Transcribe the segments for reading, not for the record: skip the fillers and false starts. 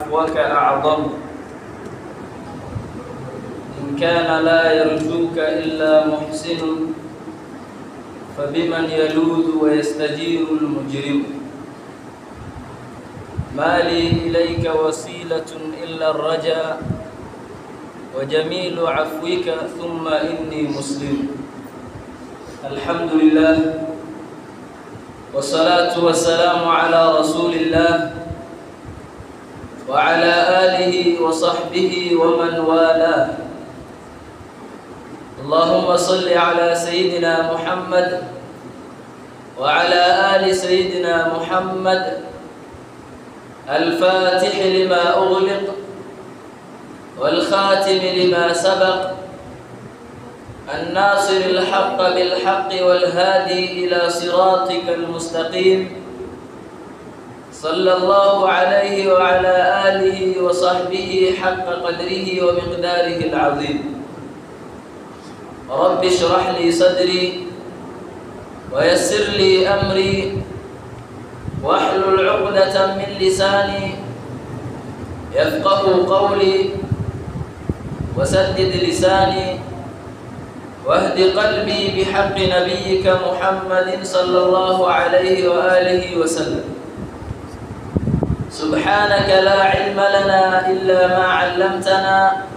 عفوك أعظم. إن كان لا يرجوك إلا محسن فبمن يلوذ ويستجير المجرم. ما لي إليك وسيلة إلا الرجاء وجميل عفوك ثم إني مسلم. الحمد لله والصلاة والسلام على رسول الله وعلى آله وصحبه ومن والاه. اللهم صل على سيدنا محمد وعلى آل سيدنا محمد الفاتح لما أغلق والخاتم لما سبق الناصر الحق بالحق والهادي إلى صراطك المستقيم، صلى الله عليه وعلى آله وصحبه حق قدره ومقداره العظيم. رب اشرح لي صدري ويسر لي أمري واحلل عقدة من لساني يفقه قولي وسدد لساني واهد قلبي بحق نبيك محمد صلى الله عليه وآله وسلم. سبحانك لا علم لنا إلا ما علمتنا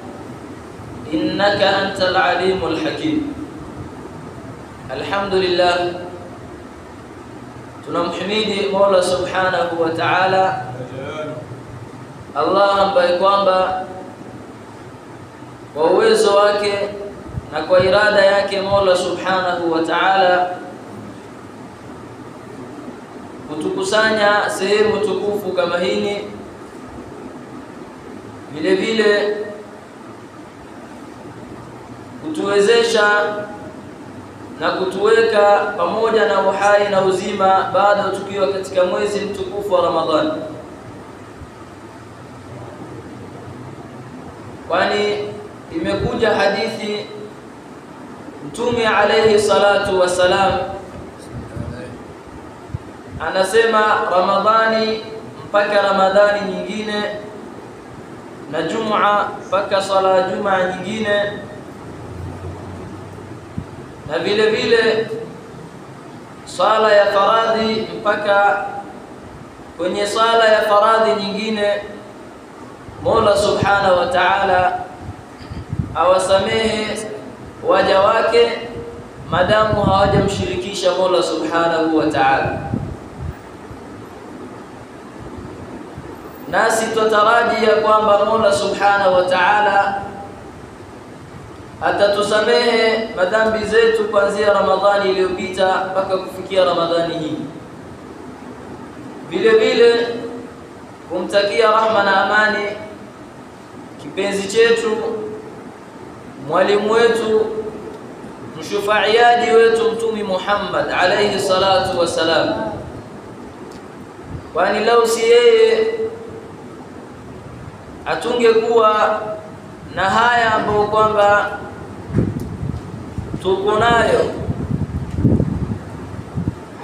إنك أنت العليم الحكيم. الحمد لله, tunamhimidi Mola Subhanahu wa Ta'ala, Allah ambaye kwamba kwa uwezo wake na kwa irada yake Mola Subhanahu wa Ta'ala kutukusanya sehemu tukufu kama hii, vile vile kutuwezesha na kutuweka pamoja na uhai na uzima bado tukiwa katika mwezi mtukufu wa Ramadhani. Kwani imekuja hadithi Mtume alayhi salatu wasalam anasema Ramadhani mpaka Ramadhani nyingine na Jum'a mpaka sala Jum'a nyingine, na vile vile sala ya faradhi mpaka kwenye sala ya faradhi nyingine, Mola Subhanahu wa Ta'ala awasamehe waja wake madamu hawajamshirikisha Mola Subhanahu wa Ta'ala. Nasi tutarajia kwamba Mola Subhanahu wa Ta'ala atatusamehe madhambi zetu kuanzia Ramadhani iliyopita mpaka kufikia Ramadhani hii. Vile vile kumtakia rahma na amani kipenzi chetu, mwalimu wetu, mshufaiaji wetu Mtume Muhammad alayhi salatu wasalam, kwani lau si yeye atungekuwa na haya ambayo kwamba tuko nayo,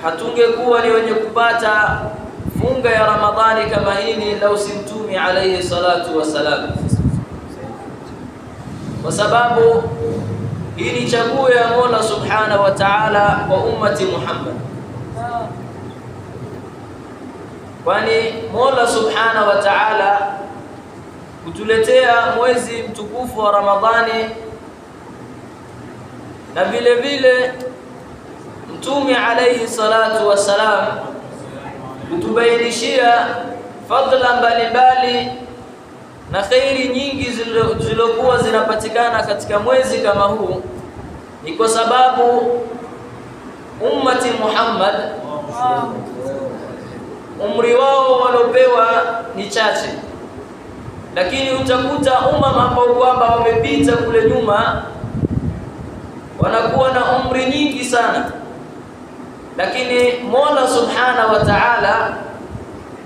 hatungekuwa ni wenye kupata funga ya Ramadhani kama hii lau si Mtume alayhi salatu wasalam, kwa sababu hii ni chaguo ya Mola Subhanahu wa Ta'ala kwa ummati Muhammad. Kwani Mola Subhanahu wa Ta'ala kutuletea mwezi mtukufu wa Ramadhani na vile vile Mtume alayhi salatu wasalam kutubainishia fadhila mbalimbali na khairi nyingi zilizokuwa zinapatikana katika mwezi kama huu, ni kwa sababu ummati Muhammad umri wao walopewa ni chache, lakini utakuta umma ambao kwamba wamepita kule nyuma wanakuwa na umri nyingi sana, lakini Mola Subhanahu wa Ta'ala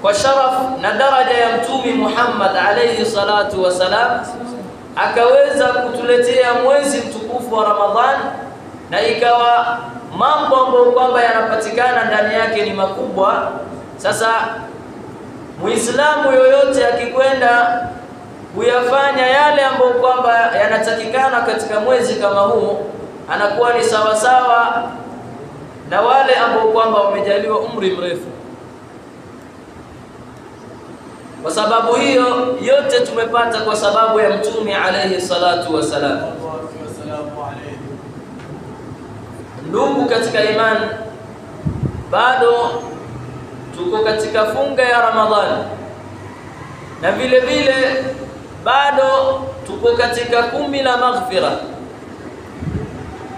kwa sharaf na daraja ya Mtume Muhammad alayhi salatu wasalam akaweza kutuletea mwezi mtukufu wa Ramadhan, na ikawa mambo ambayo kwamba yanapatikana ndani yake ni makubwa. Sasa Muislamu yoyote akikwenda kuyafanya yale ambayo kwamba yanatakikana katika mwezi kama huu, anakuwa ni sawasawa na wale ambao kwamba wamejaliwa umri mrefu. Kwa sababu hiyo yote tumepata kwa sababu ya Mtume alayhi salatu wasalam. Ndugu katika imani, bado tuko katika funga ya Ramadhani, na vile vile bado tuko katika kumi la maghfira,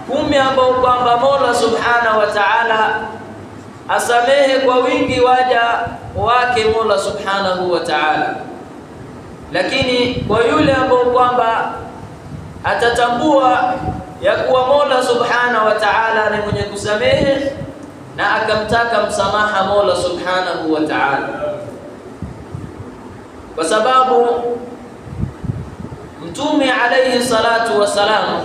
kumi ambao kwamba Mola Subhanahu wa Ta'ala asamehe kwa wingi waja wake Mola Subhanahu wa Ta'ala. Lakini kwa yule ambao kwamba atatambua ya kuwa Mola Subhanahu wa Ta'ala ni mwenye kusamehe na akamtaka msamaha Mola Subhanahu wa Ta'ala, kwa sababu Mtume alayhi salatu wasalam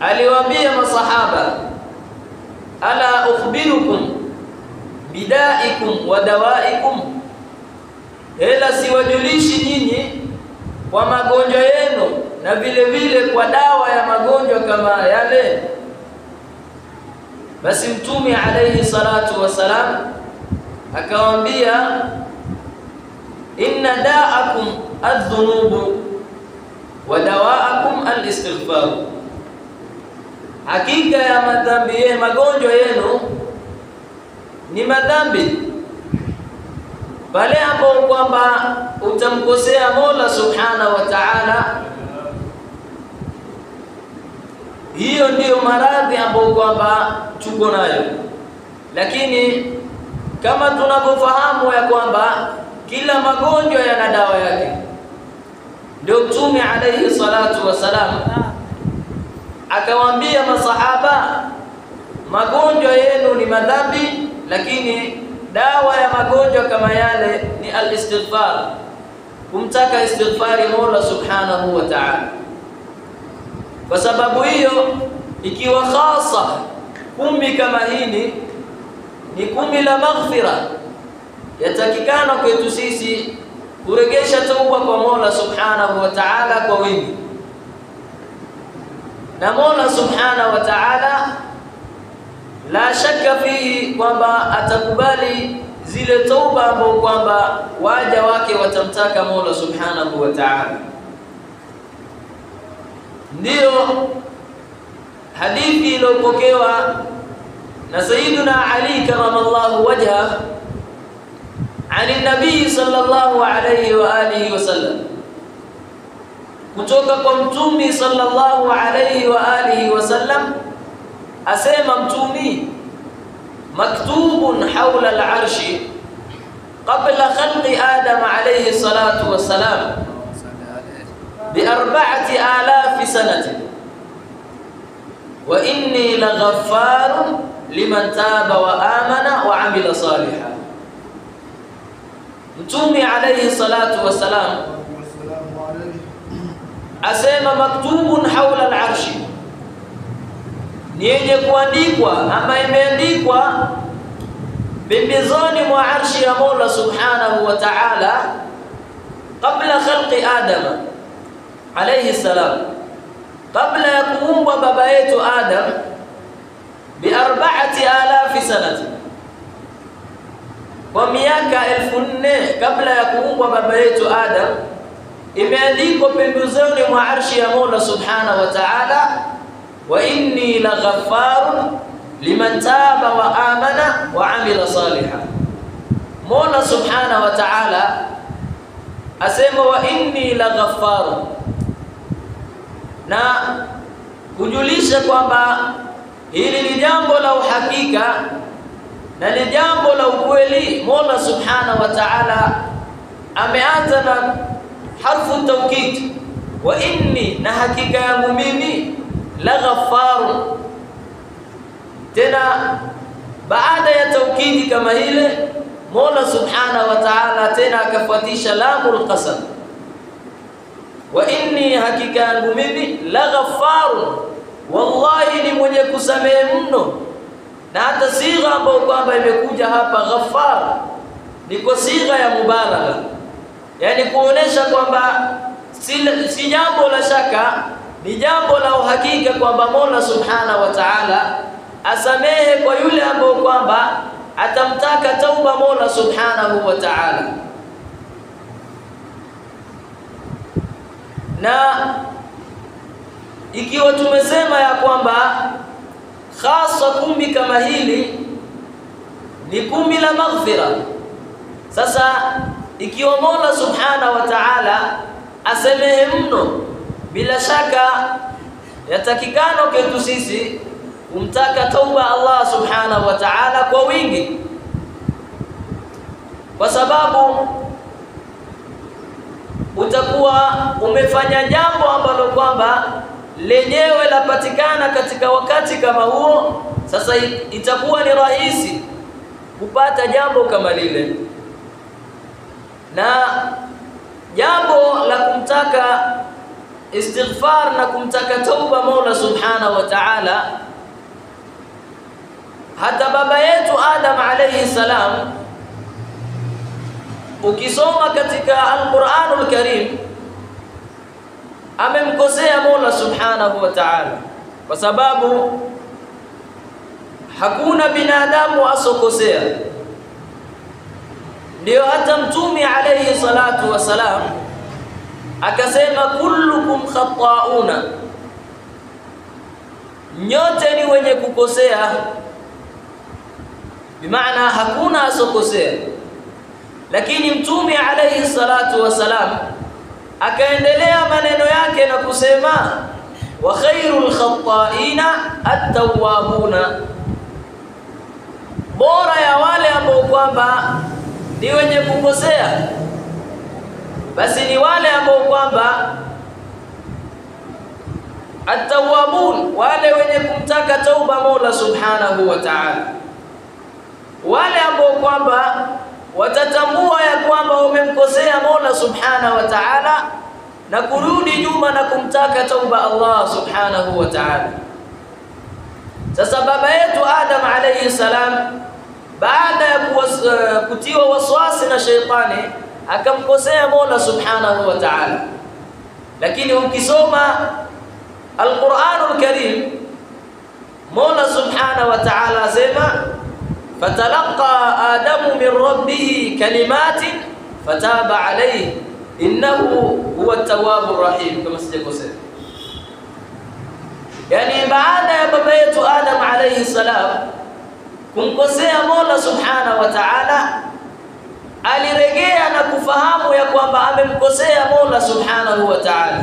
aliwaambia masahaba, ala ukhbirukum bidaikum wa dawaikum, ela siwajulishi nyinyi kwa magonjwa yenu na vile vile kwa dawa ya magonjwa kama yale. Basi Mtume alayhi salatu wasalam akawaambia, inna da'akum adh-dhunubu wa dawa'akum al-istighfar, hakika ya madhambi yenu, magonjwa yenu ni madhambi. Pale hapo kwamba utamkosea Mola Subhanahu wa Ta'ala, hiyo ndiyo maradhi ambayo kwamba tuko nayo. Lakini kama tunavyofahamu ya kwamba kila magonjwa yana dawa yake, ndio Mtume alayhi salatu wasalam akawaambia masahaba, magonjwa yenu ni madhambi, lakini dawa ya magonjwa kama yale ni al-istighfar, kumtaka istighfari Mola Subhanahu wa Ta'ala. Kwa sababu hiyo, ikiwa hasa kumi kama hili ni kumi la maghfira, yatakikana kwetu sisi kuregesha tauba kwa Mola Subhanahu wa Ta'ala kwa wingi. Na Mola Subhanahu wa Ta'ala la shaka fihi kwamba atakubali zile tauba ambazo kwamba waja wake watamtaka Mola Subhanahu wa Ta'ala. Ndio hadithi iliyopokewa na Sayyiduna Ali karamallahu wajha ani nabii sallallahu alayhi wa alihi wasallam, kutoka kwa Mtume sallallahu alayhi wa alihi wasallam, asema Mtume, maktubun hawla al-arshi qabla khalqi Adam alayhi salatu wassalam bi 4000 sanatin wa inni laghaffarun liman taba wa amana wa amila salihan. Mtume alayhi salatu wassalam asema maktubun hawla al-arshi, ni yenye kuandikwa ama imeandikwa pembezoni mwa arshi ya Mola Subhanahu wa Ta'ala kabla khalqi Adam alayhi salam, kabla ya kuumbwa baba yetu Adam bi 4000 sanati, kwa miaka 4000 kabla ya kuumbwa baba yetu Adam, imeandikwa pembezoni mwa arshi ya Mola Subhanahu wa Ta'ala, wa inni laghaffarun liman taba wa amana wa amila salihan. Mola Subhanahu wa Ta'ala asema wa inni laghaffarun, na kujulisha kwamba hili ni jambo la uhakika na ni jambo la ukweli. Mola Subhanahu wa Ta'ala ameanza na harfu tawkid, wa inni, na hakika yangu mimi, laghaffarun. Tena baada ya tawkidi kama ile, Mola Subhanahu wa Ta'ala tena akafuatisha lamul qasam, wa inni, hakika yangu mimi, laghaffarun, wallahi ni mwenye kusamehe mno. Na hata sigha ambayo kwamba imekuja hapa ghaffar ni kwa sigha ya mubalagha, yani kuonesha kwamba si jambo la shaka, ni jambo la uhakika kwamba Mola Subhanahu wa Ta'ala asamehe kwa yule ambaye kwamba atamtaka tauba Mola Subhanahu wa Ta'ala. Na ikiwa tumesema ya kwamba hasa kumbi kama hili ni kumbi la maghfira, sasa ikiwa Mola Subhanahu wa Ta'ala asamehe mno, bila shaka yatakikano kwetu sisi kumtaka tauba Allah Subhanahu wa Ta'ala kwa wingi, kwa sababu utakuwa umefanya jambo ambalo kwamba lenyewe lapatikana katika wakati kama huo. Sasa itakuwa ni rahisi kupata jambo kama lile. Na jambo la kumtaka istighfar na kumtaka tauba Mola Subhanahu wa Ta'ala, hata baba yetu Adam alayhi salam, ukisoma katika Al-Qur'anul Karim, amemkosea Mola Subhanahu wa Ta'ala, kwa sababu hakuna binadamu asokosea. Ndio hata Mtume alayhi salatu wasalam akasema kullukum khata'una, nyote ni wenye kukosea, bimaana hakuna asokosea. Lakini Mtume alayhi salatu wasalam akaendelea maneno yake na kusema wa khairul khata'ina at-tawwabuna, bora ya wale ambao kwamba ni wenye kukosea basi ni wale ambao kwamba at-tawwabun, wale wenye kumtaka tauba Mola Subhanahu wa Ta'ala, wale ambao kwamba watatambua ya kwamba umemkosea Mola Subhanahu wa Ta'ala na kurudi nyuma na kumtaka tauba Allah Subhanahu wa Ta'ala. Sasa baba yetu Adam alayhi salam baada ya kutiwa waswasi na sheitani akamkosea Mola Subhanahu wa Ta'ala. Lakini ukisoma Al-Qur'anul Karim, Mola Subhanahu wa Ta'ala asema fatalaqa Adamu min rabbih kalimatin fataba alayhi innahu huwa at-tawwabur rahim, kama sijakosea. Yani baada ya baba yetu Adam alayhi salam kumkosea Mola Subhanahu wa Ta'ala, aliregea na kufahamu ya kwamba amemkosea Mola Subhanahu wa Ta'ala.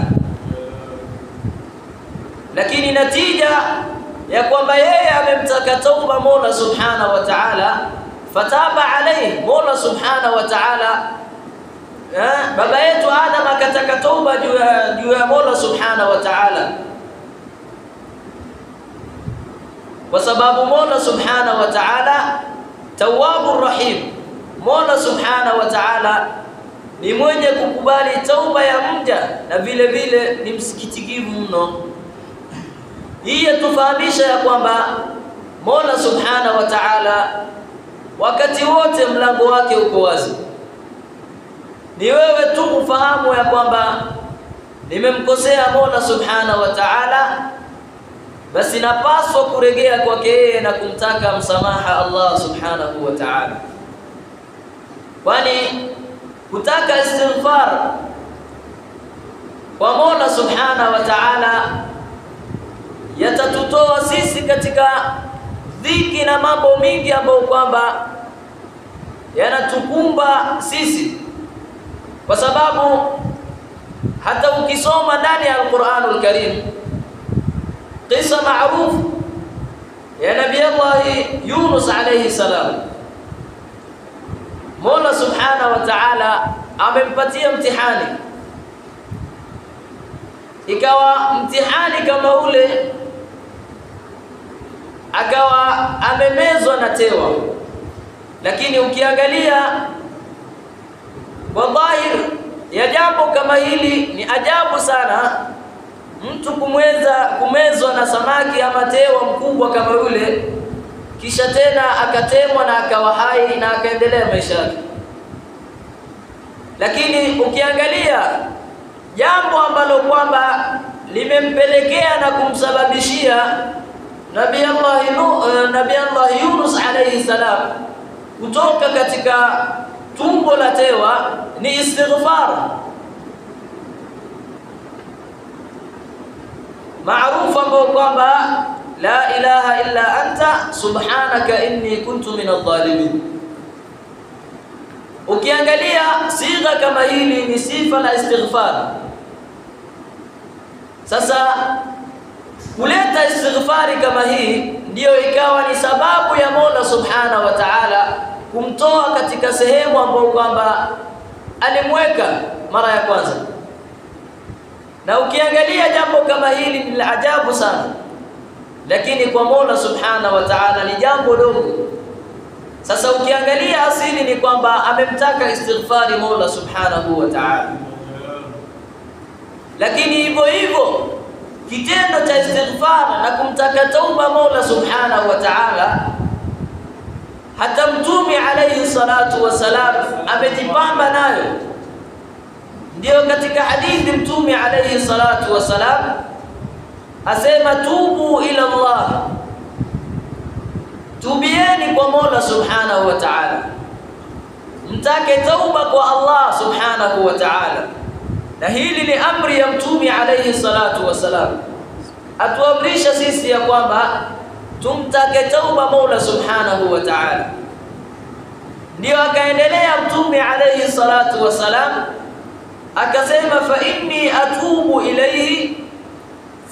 Lakini natija ya kwamba yeye amemtaka tauba Mola Subhanahu wa Ta'ala, fataba alayhi Mola Subhanahu wa Ta'ala. Baba yetu Adam akataka tauba juu ya Mola Subhanahu wa Ta'ala, kwa sababu Mola Subhanahu wa Ta'ala tawwabur rahim. Mola Subhanahu wa Ta'ala ni mwenye kukubali tauba ya mja na vile vile ni msikitikivu mno. Hii yatufahamisha ya kwamba Mola Subhanahu wa Ta'ala wakati wote mlango wake uko wazi. Ni wewe tu ufahamu ya kwamba nimemkosea Mola Subhanahu wa Ta'ala, basi napaswa kurejea kwake yeye na kumtaka msamaha Allah Subhanahu wa Ta'ala. Kwani kutaka istighfar kwa Mola Subhanahu wa Ta'ala yatatutoa sisi katika dhiki na mambo mingi ambayo kwamba yanatukumba sisi, kwa sababu hata ukisoma ndani ya Al-Qur'anul Karim qisa maarufu ya Nabii Allah Yunus alayhi salam, Mola Subhanahu wa Ta'ala amempatia mtihani. Ikawa mtihani kama ule, akawa amemezwa na tewa. Lakini ukiangalia kwa dhahir ya jambo kama hili ni ajabu sana, mtu kumezwa na samaki ama tewa mkubwa kama yule, kisha tena akatemwa na akawa hai na akaendelea maisha yake. Lakini ukiangalia jambo ambalo kwamba limempelekea na kumsababishia Nabii Allah Yunus alayhi salam kutoka katika tumbo la tewa ni istighfar maarufu ambao kwamba la ilaha illa anta subhanaka inni kuntu minadh dhalimin. Ukiangalia sigha kama hili ni sifa la istighfar. Sasa kuleta istighfari kama hii ndiyo ikawa ni sababu ya Mola Subhanahu wa Ta'ala kumtoa katika sehemu ambayo kwamba alimweka mara ya kwanza. Na ukiangalia jambo kama hili ni la ajabu sana, lakini kwa Mola Subhanahu wa Ta'ala ni jambo dogo. Sasa ukiangalia asili ni kwamba amemtaka istighfari Mola Subhanahu wa Ta'ala, lakini hivyo hivyo kitendo cha istighfar na kumtaka tauba Mola Subhanahu wa Ta'ala, hata Mtume alayhi salatu wasalam amejipamba nayo. Ndio katika hadithi Mtume alayhi salatu wasalam asema, tubu ila Allah, tubieni kwa Mola Subhanahu wa Ta'ala, mtake tauba kwa Allah Subhanahu wa Ta'ala. Na hili ni amri ya Mtume alayhi salatu wasalam, atuamrisha sisi ya kwamba tumtake tauba Mola Subhanahu wa Ta'ala. Ndio akaendelea Mtume alayhi salatu wasalam akasema, fa inni atubu ilayhi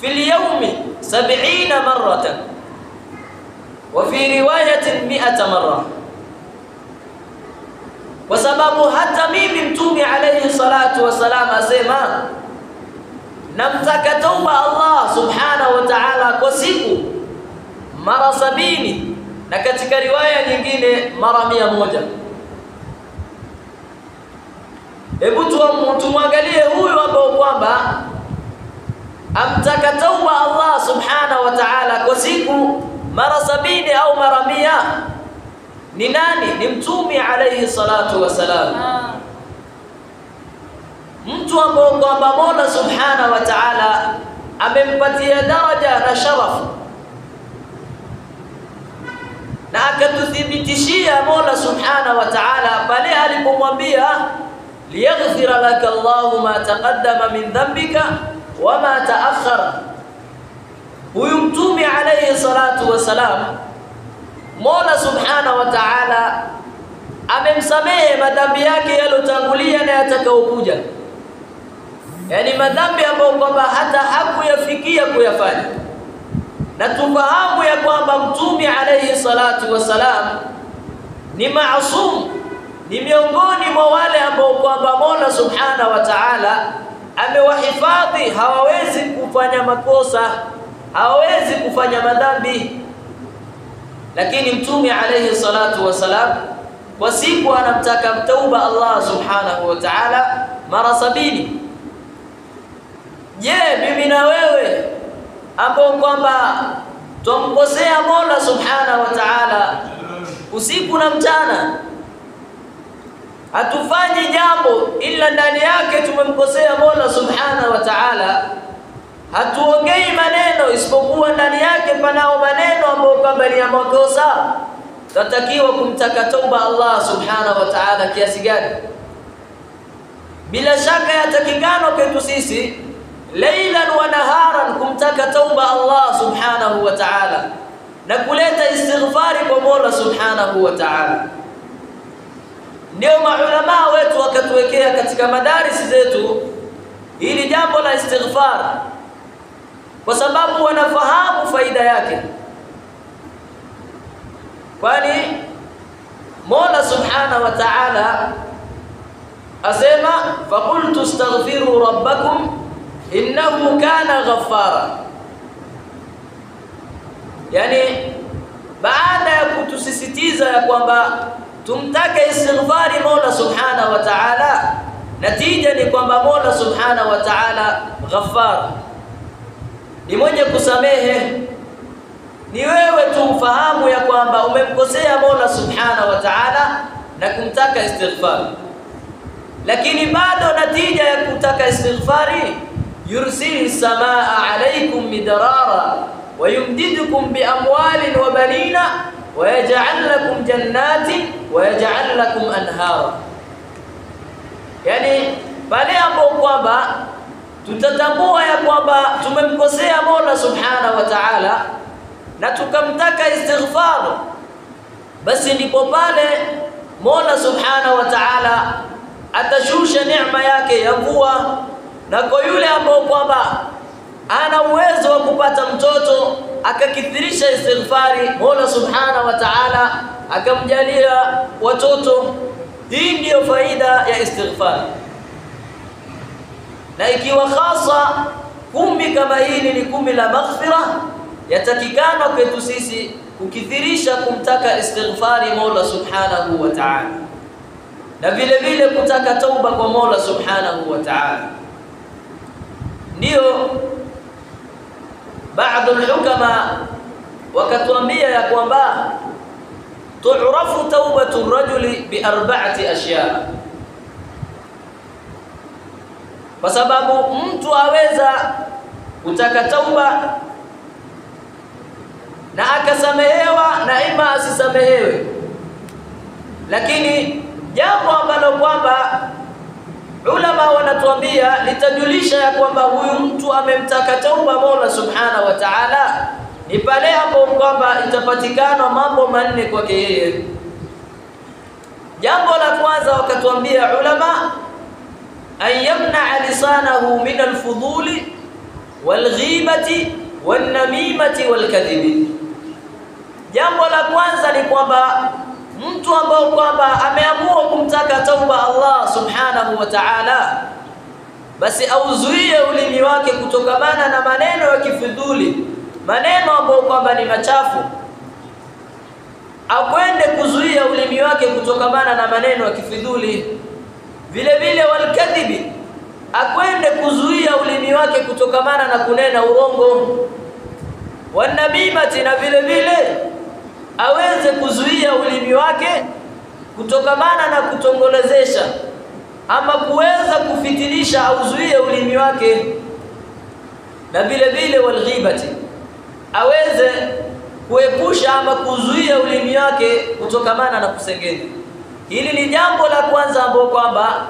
fil yawmi 70 marratan wa fi riwayatin 100 marra. Kwa sababu hata mimi Mtume alayhi salatu wasalam asema namtaka tauba Allah Subhanahu wa Ta'ala kwa siku mara 70, na katika riwaya nyingine mara 100. Hebu tumwangalie huyu ambao kwamba amtaka tauba Allah Subhanahu wa Ta'ala kwa siku mara 70 au mara 100. Ni nani? Ni Mtume alayhi salatu wasalam, mtu ambao kwamba Mola Subhanahu wa Ta'ala amempatia daraja na sharafu, na akatuthibitishia Mola Subhanahu wa Ta'ala pale alipomwambia liyaghfira laka Allahu ma taqaddama min dhanbika wa ma ta'akhkhara. Huyu Mtume alayhi salatu wasalam, Mola Subhanahu wa Ta'ala amemsamehe madhambi yake yalotangulia na yatakayokuja, yani madhambi ambayo kwamba hata hakuyafikia kuyafanya. Na tufahamu ya kwamba Mtume alayhi salatu wasalam ni maasum, ni miongoni mwa wale ambao kwamba Mola Subhanahu wa Ta'ala amewahifadhi, hawawezi kufanya makosa, hawawezi kufanya madhambi. Lakini Mtume alayhi salatu wasalam kwa siku anamtaka tauba Allah Subhanahu wa Ta'ala mara 70. Je, mimi na wewe ambao kwamba tumkosea Mola Subhanahu wa Ta'ala usiku na mchana, hatufanyi jambo ila ndani yake tumemkosea Mola Subhanahu wa Ta'ala, hatuongei maneno isipokuwa ndani yake panao maneno ambayo kwamba ni ya makosa, tatakiwa kumtaka tauba Allah Subhanahu wa Ta'ala kiasi gani? Bila shaka yatakikano kwetu sisi leilan wa naharan kumtaka tauba Allah Subhanahu wa Ta'ala na kuleta istighfari kwa Mola Subhanahu wa Ta'ala. Ndio maulama wetu wakatuwekea katika madarisi zetu hili jambo la istighfar, kwa sababu wanafahamu faida yake. Kwani Mola Subhanahu wa Ta'ala asema, faqultu astaghfiru rabbakum innahu kana ghaffara. Yani baada ya kutusisitiza ya kwamba tumtake istighfari Mola Subhanahu wa Ta'ala, natija ni kwamba Mola Subhanahu wa Ta'ala ghaffar, ni mwenye kusamehe. Ni wewe tu ufahamu ya kwamba umemkosea Mola Subhanahu wa Ta'ala na kumtaka istighfar. Lakini bado natija ya kutaka istighfari, yursili samaa alaykum midrara wa yumdidukum bi amwalin wa banina wa yaj'al lakum jannatin wa yaj'al lakum anhara. Yani pale ambapo kwamba tutatambua ya kwamba tumemkosea Mola Subhanahu wa Ta'ala na tukamtaka istighfar, basi ndipo pale Mola Subhanahu wa Ta'ala atashusha neema yake ya mvua. Na kwa yule ambao kwamba ana uwezo wa kupata mtoto akakithirisha istighfari, Mola Subhanahu wa Ta'ala akamjalia watoto. Hii ndiyo faida ya istighfar. Na ikiwa hasa kumi kama hili ni kumi la maghfira, yatakikana kwetu sisi kukithirisha kumtaka istighfari Mola Subhanahu wa Ta'ala, na vile vile kutaka tauba kwa Mola Subhanahu wa Ta'ala. Ndio baadhi ulhukama wakatuambia ya kwamba tu'rafu taubatu rajuli bi arba'ati ashya, kwa sababu mtu aweza kutaka tauba na akasamehewa na ima asisamehewe. Lakini jambo ambalo kwamba ulama wanatuambia litajulisha ya kwamba huyu mtu amemtaka tauba Mola Subhanahu wa Ta'ala ni pale hapo kwamba itapatikana mambo manne kwake yeye. Jambo la kwanza wakatuambia ulama, an yamna'a lisanahu min al-fuduli wal-ghibati wan-namimati wal-kadhibi. Jambo la kwanza ni kwamba mtu ambao kwamba ameamua kumtaka tauba Allah Subhanahu wa Ta'ala, basi auzuie ulimi wake kutokamana na maneno ya kifidhuli, maneno ambayo kwamba ni machafu. Akwende kuzuia ulimi wake kutokamana na maneno ya kifidhuli. Vile vile walkadhibi, akwende kuzuia ulimi wake kutokamana na kunena urongo. Wanamimati, na vile vile aweze kuzuia ulimi wake kutokamana na kutongolezesha ama kuweza kufitilisha, auzuie ulimi wake. Na vile vile walghibati, aweze kuepusha ama kuzuia ulimi wake kutokamana na kusengenya. Hili ni jambo la kwanza ambalo kwamba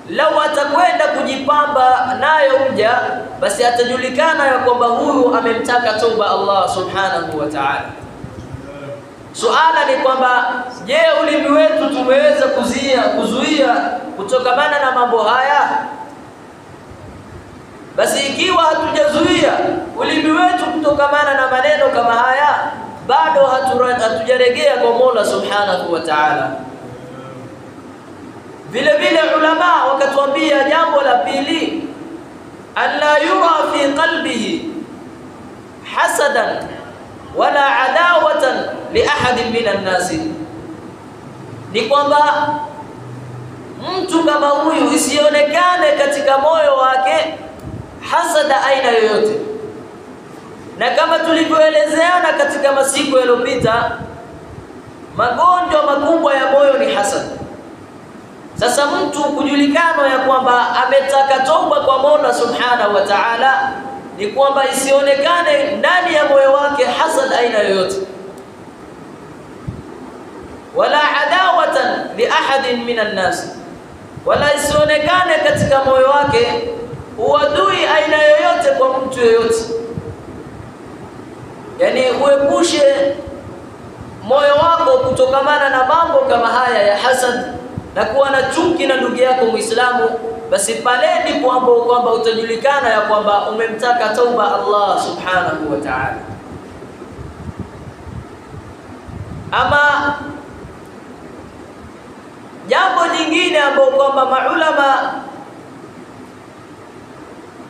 lau atakwenda kujipamba nayo mja, basi atajulikana ya kwamba huyu amemtaka toba Allah Subhanahu wa Ta'ala. Suala ni kwamba je, ulimi wetu tumeweza kuzuia kutokamana na mambo haya? Basi ikiwa hatujazuia ulimi wetu kutokamana na maneno kama haya, bado hatujaregea kwa Mola Subhanahu wa Ta'ala. Vile vile ulama wakatuambia jambo la pili, alla yura fi qalbihi hasadan wala adawatan li ahadin minan nasi, ni kwamba mtu kama huyu isionekane katika moyo wake hasada aina yoyote. Na kama tulivyoelezeana katika masiku yaliyopita, magonjwa makubwa ya moyo ni hasad. Sasa mtu kujulikana ya kwamba ametaka toba kwa Mola Subhanahu wa Ta'ala ni kwamba isionekane ndani ya moyo wake hasad aina yoyote, wala adawatan li ahadin minan nas, wala isionekane katika moyo wake uadui aina yoyote kwa mtu yoyote. Yani uepushe moyo wako kutokamana na mambo kama haya ya hasad na kuwa na chuki na ndugu yako Muislamu. Basi pale ndipo ambapo kwamba utajulikana ya kwamba umemtaka tauba Allah Subhanahu wa Ta'ala. Ama jambo jingine ambapo kwamba maulama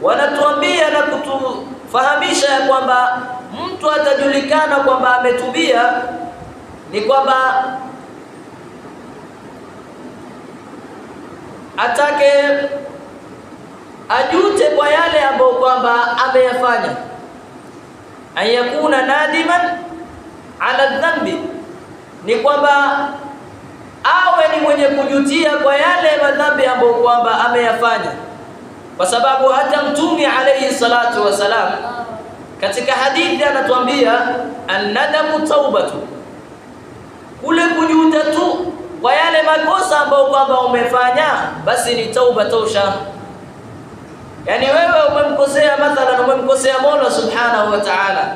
wanatuambia na kutufahamisha ya kwamba mtu atajulikana kwamba ametubia ni kwamba atake ajute kwa yale ambayo kwamba ameyafanya, ayakuna nadiman ala dhambi, ni kwamba awe ni mwenye kujutia kwa yale madhambi ambayo kwamba ameyafanya. Kwa sababu hata Mtume alayhi salatu wasalam katika hadithi anatuambia annadamu taubatu, kule kujuta tu kwa yale makosa ambayo kwamba umefanya basi ni tauba tosha. Yani wewe umemkosea, mathalan umemkosea Mola Subhanahu wa Ta'ala,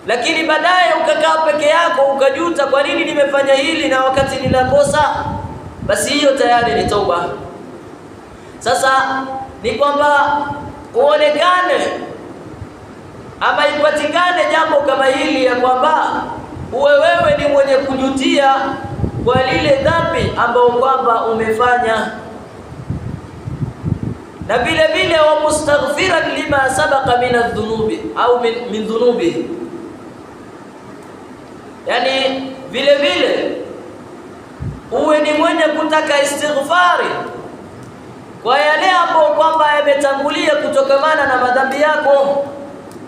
lakini baadaye ukakaa peke yako ukajuta, kwa nini nimefanya hili na wakati ninakosa, basi hiyo tayari ni tauba. Sasa ni kwamba uonekane ama ipatikane jambo kama hili ya kwamba uwe wewe ni mwenye kujutia kwa lile dhambi ambao kwamba umefanya, na vile vile wa mustaghfiran lima sabaqa min adh-dhunubi au min dhunubihi, yani vile vile uwe ni mwenye kutaka istighfari kwa yale ambayo kwamba yametangulia kutokamana na madhambi yako,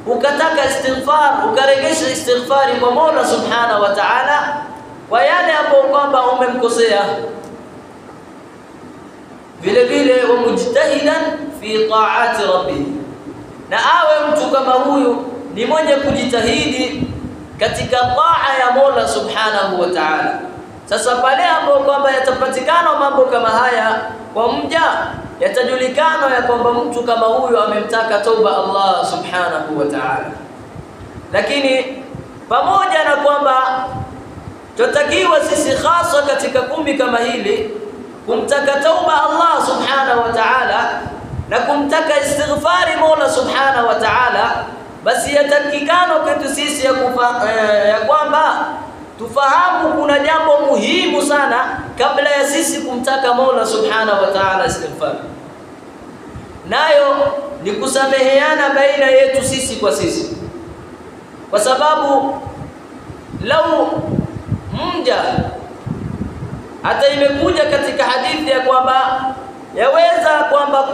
ukataka istighfar, ukaregesha istighfari kwa Mola Subhanahu wa Ta'ala kwa yale ambayo kwamba umemkosea. Vile vile wa mujtahidan fi ta'ati rabbih, na awe mtu kama huyu ni mwenye kujitahidi katika taa ya Mola Subhanahu wa Ta'ala. Sasa pale ambapo kwamba yatapatikana mambo kama haya kwa mja, yatajulikana ya kwamba mtu kama huyu amemtaka tauba Allah Subhanahu wa Ta'ala. Lakini pamoja na kwamba tutakiwa sisi hasa katika kumbi kama hili kumtaka tauba Allah Subhanahu wa Ta'ala na kumtaka istighfari Mola Subhanahu wa Ta'ala, basi yatakikana kwetu sisi ya kwamba tufahamu kuna jambo muhimu sana kabla ya sisi kumtaka Mola Subhanahu wa Ta'ala istighfar, nayo ni kusameheana baina yetu sisi kwa sisi. Kwa sababu lau mja, hata imekuja katika hadithi ya kwamba yaweza kwamba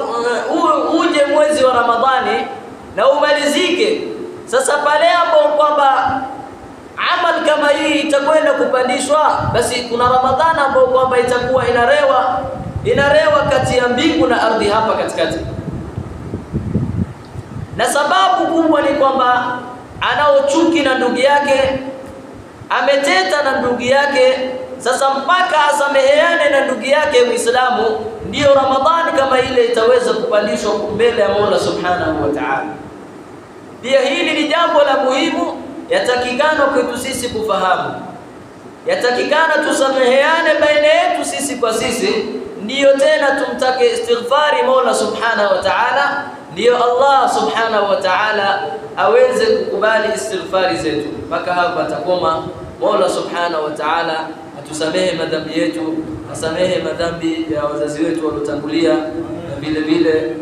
uje mwezi wa Ramadhani na umalizike. Sasa pale hapo kwamba amal kama hii itakwenda kupandishwa, basi kuna Ramadhani ambayo kwamba itakuwa inarewa kati ya mbingu na ardhi hapa katikati. Na sababu kubwa ni kwamba anaochuki na ndugu yake, ameteta na ndugu yake. Sasa mpaka asameheane na ndugu yake Muislamu, ndiyo Ramadhani kama ile itaweza kupandishwa mbele ya Mola Subhanahu wa Ta'ala. Pia hili ni jambo la muhimu, yatakikana kwetu sisi kufahamu, yatakikana tusameheane baina yetu sisi kwa sisi, ndiyo tena tumtake istighfari Mola Subhanahu wa Ta'ala, ndiyo Allah Subhanahu wa Ta'ala aweze kukubali istighfari zetu. Mpaka hapa takoma. Mola Subhanahu wa Ta'ala atusamehe madhambi yetu, asamehe madhambi ya wazazi wetu waliotangulia, na vile vile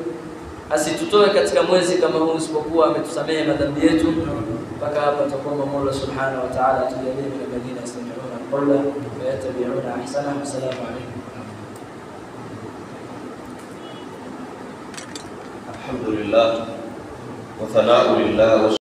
asitutoe katika mwezi kama huu isipokuwa ametusamehe madhambi yetu. Mpaka hapa takoma. Mola Subhanahu wa Ta'ala atujalie min alladhina yastami'una alqawla fayattabi'una ahsanahu. Assalamu alaykum. Alhamdulillah wa thana'u lillah.